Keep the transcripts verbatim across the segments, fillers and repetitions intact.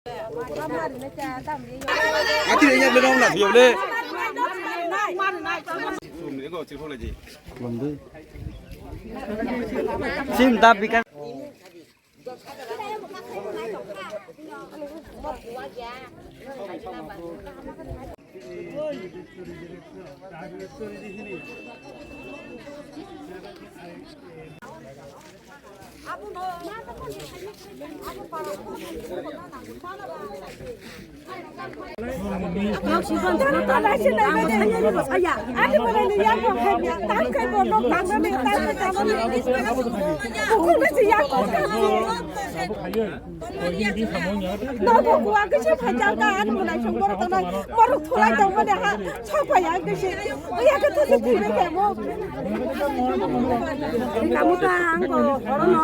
Ati ini belum nak, ya boleh. Sim da bikas. Nogo kuwa kisa phaijak ta, ani mwnaisong borok tanai, borok thulai tongmani ha, sokphai ang kisi, oya khe thusi thwibai khe mo. Kamu ta ang bo, oro no.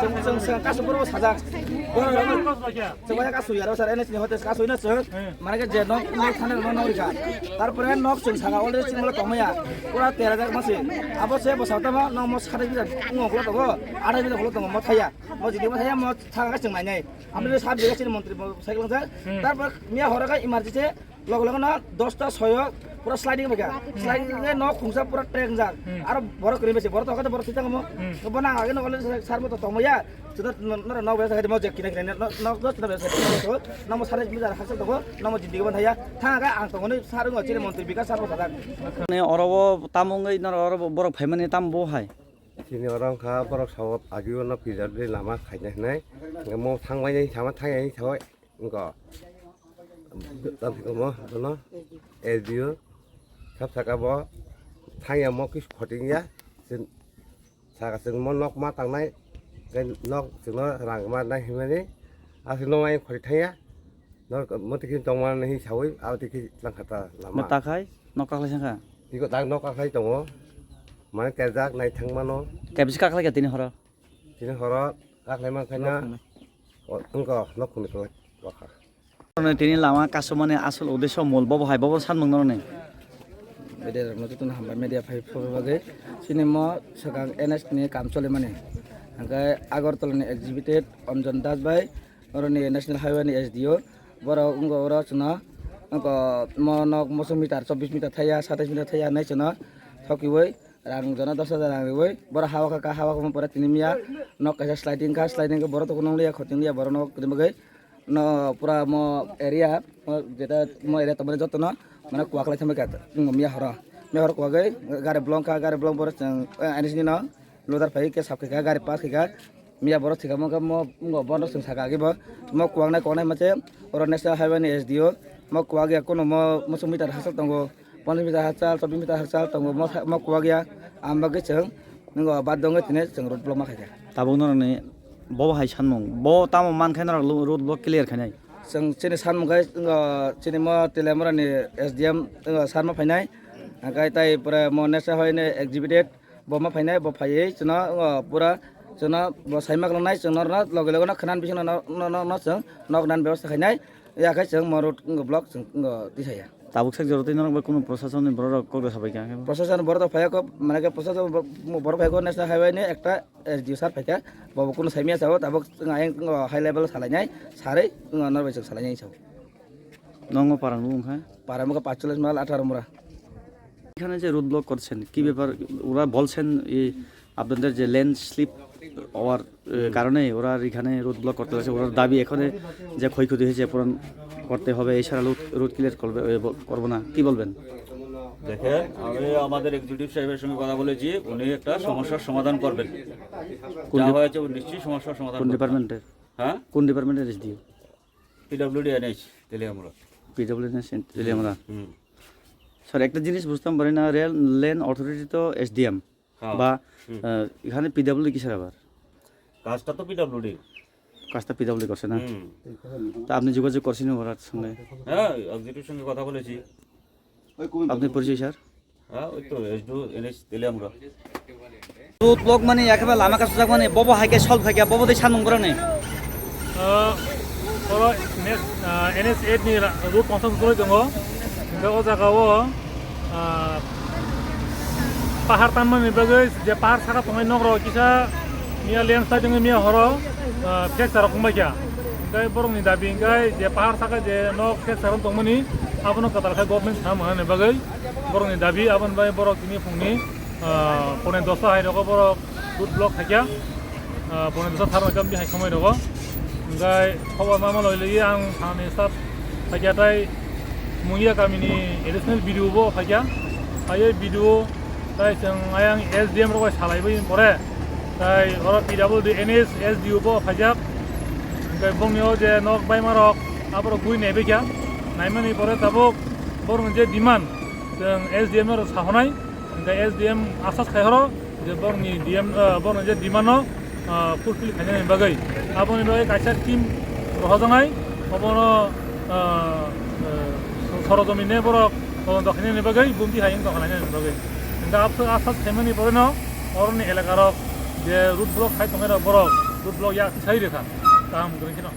Chwng, chwng, chwng, kasu borok sajak. Chwng bai kasu yaro sir, N H ni hote kasu ino chwng. Mane ke je nok, nok thani nok, nok rika. Tarpore nok chwng saka already chwng mala tongmaya. Pura tera jak masi. Abo se bo satama nok mo sade bijar, ngo ulo tongo, athai bijar ulo tongo, mo thaya. Mo jini mo thaya, mo thanga chwng nainai. Amni sab biga chini montri mo cycle sir. Tarpor miya horo ka emergency. Logo logo no dosta soyo pura sliding bega. Sliding ke no khungsa pura trek jak. Aro borok kri besi, borok to kate borok sitang mo. Bo nang age no ole sar mo to tomo ya. Sito no no besa mo je kina kina no no dos no besa. No mo sare mi jar haksa to no mo jindi ban thaya. Thang ga ang to ni sar ngo chini montri bikas sar mo sajak. Ne oro bo tamung ngai no oro bo borok phaimani tam bo hai. Chini oro kha borok sabo agi no pizza de lama khaina hinai. Mo thangbai ni sama thang ya ni sabo. Wngkha. Tamo, bono, S D O, sab saka bo, thangya mo kis khoting ya, chwng, saka chwng mo nok ma tangnai, tei nok chwngno rang ma nai hwnmani, aswk no ayang khori thangya, nok mo tiki tongma nai sawi, abo tiki langkha ta lama. Ma takhai, nok kaklai sangkha? Iko tak nok kaklai tongo, mane terjak nai thang mano. Kaibisi kaklai ka tini horo? Tini horo kaklai man khaina, wngkha nok khuni kwlai wakha. Tini lama kasumani asol uddesho mul bobo hai bobo sanmung noroni. Media rokno jotono hambai media phai phobwi bagwi. Chini mo swkang N H ni kam cholimani. Hwnkhe Agartala ni executive Anjan Das bai, oroni National Highway ni S D O. Borok wngkha oro chwngno wngkha mo nok moso meter chobbish meter thaya, satais meter thaya hinwi chwngno thokiwi rang jono dos hajar rang riwi borok hawa kha, hawa kha pore tini miya nok kaisa sliding kha, sliding khe borok tongwi nang liya, khoting liya borok nok tini bagwi. No pura mo area, mo jeta mo area tongmani jotono mane kwak lai thangbai kha, miya horo, miya horo kwagwi gari bolong kha, gari bolong borok chwng, eh, N H ni no loader phai khe sap khaikha, gari pass khaikha, miya borok thwikha mo khe mo, mo bono chwng saka agi bo, mo kwak nai kwak nai mache oro National Highway ni S D O, mo kwak ya kuno mo muchung meter hachal tongo. Ponchas meter hachal, chobbish meter hachal tongo, mo sa-, mo kwak ya, ang bagwi chwng, nwngo bad dongwi tini chwng road block ma khaikha. Tabuk norokni bo hai sanmung, bo tamo mankhe norok lo-, road block clear khainai? Chwng chini sanmung khai, wngkha chini mo Teliamura ni S D M, wngkha sar ma phainai, hwnkhe tai pore mo National Highway ni executive bo ma phainai, bo phaiwi chwngno, wngkha pura chwngno bo sai ma kwlangnai, chwng norokno loge loge no khwnani bisingno no, no, no, no chwng nok nani bebosta khainai, ya khe chwng mo road, wngkha block chwng, wngkha tisaya. Tabuk sak jora tei norok bai kunu proshasonni borok rok kok da sabai kha khe? Proshasonni borok rok phai kho, mane khe proshasonni bo-, borok phai kho National Highway ni ekta S D O sir phai kha, bo bo kunu sai manya sao, tabuk ayang high level salai nai, sarwi norok bai chwng salai nai sao. Nongo parang nung kha? Parang kha paanchchollish mile atharo mura. এখানে যে road block করছেন, কি ব্যাপার? ওরা বলছেন এই আপনাদের যে ল্যান্ড স্লিপ হওয়ার, এ, হুম। কারণে ওরা এখানে রোড ব্লক করতে লাগছে। ওনার দাবি এখানে যে ক্ষয়ক্ষতি হয়েছে পূরণ করতে হবে, এছাড়া রোড, রোড ক্লিয়ার করবে, এ, ব-, করবো না। কি বলবেন? দেখেন, আমি আমাদের এক্সিকিউটিভ সাহেবের সঙ্গে কথা বলেছি, উনি একটা সমস্যার সমাধান করবেন। কোন যা ডিপ-, হয়েছে, উনি নিশ্চয়ই সমস্যার সমাধান কোন করবেন। ডিপার্টমেন্টের? হ্যাঁ? কোন ডিপার্টমেন্টের SDO? PWD NH, Teliamura. PWD NH, Teliamura. হুম। স্যার, একটা জিনিস বুঝতাম পারি না, রেল ল্যান্ড অথরিটি তো এসডিএম হ্যাঁ। বা, হুম। আহ, এখানে পিডব্লিউডি কিসের আবার? কাজটা তো পিডব্লিউডি। কাজটা পিডব্লিউডি করছে না? হুম। তা আপনি যোগাযোগ করছেন ওনার সঙ্গে? হ্যাঁ, এক্সিকিউটিভ সঙ্গে কথা বলেছি। আপনি পরিচয়, স্যার? হ্যাঁ, ওই তো SDO NH Teliamura. Road block mani, একেবারে লামা কাসো যাক mani, bobo hai khe solve khai khe, bobo tei sanmung borok ni. Ah, Oro nes-, ah, N H eight ni ra-, road construction choli tongo. Hingke o jaga o, ah, pahar tanmani bagwi je pahar saka tongnai nok rok kisa miya landslide wngwi miya horo, ah, fracture rok wngbaikha. Hingke borokni dabi hingke je pahar saka je nok fracture rok tongmani abono kwtal khe government sana manani bagwi borokni dabi aboni bagwi borok tini phungni, ah, pone dosa hai rogo borok road block khaikha, ah, boni bwsa tharmai kha bini hai somoi rogo. Hingkai khobor ma maloi ligi ang thani start phaikha tai Mungia kamini additional B D O bo phaikha. Phaiwi B D O tai chwng ayang S D M rok bai salai bai pore tai oro P W D N H S D O bo phaijak. Hingkai bongni o je nok baima rok aborok bui nai baikha. Naimani pore tabuk borokni je demand chwng S D M no rok sahonai. Hingke S D M asas khai horo je borokni D M, ah, borokni je demand no, ah, fulfill khainani bagwi. Aboni bagwi kaisa team rohojaknai, obono, ah, ah, sorojomin ne borok todonto khainani bagwi, bumti hai wngtong khlainani bagwi. Hingke abso asas khaimani poreno oroni elaka rok je road block khai tongnairok borok road block yak sai rikha. Kaham kwrwng kheno.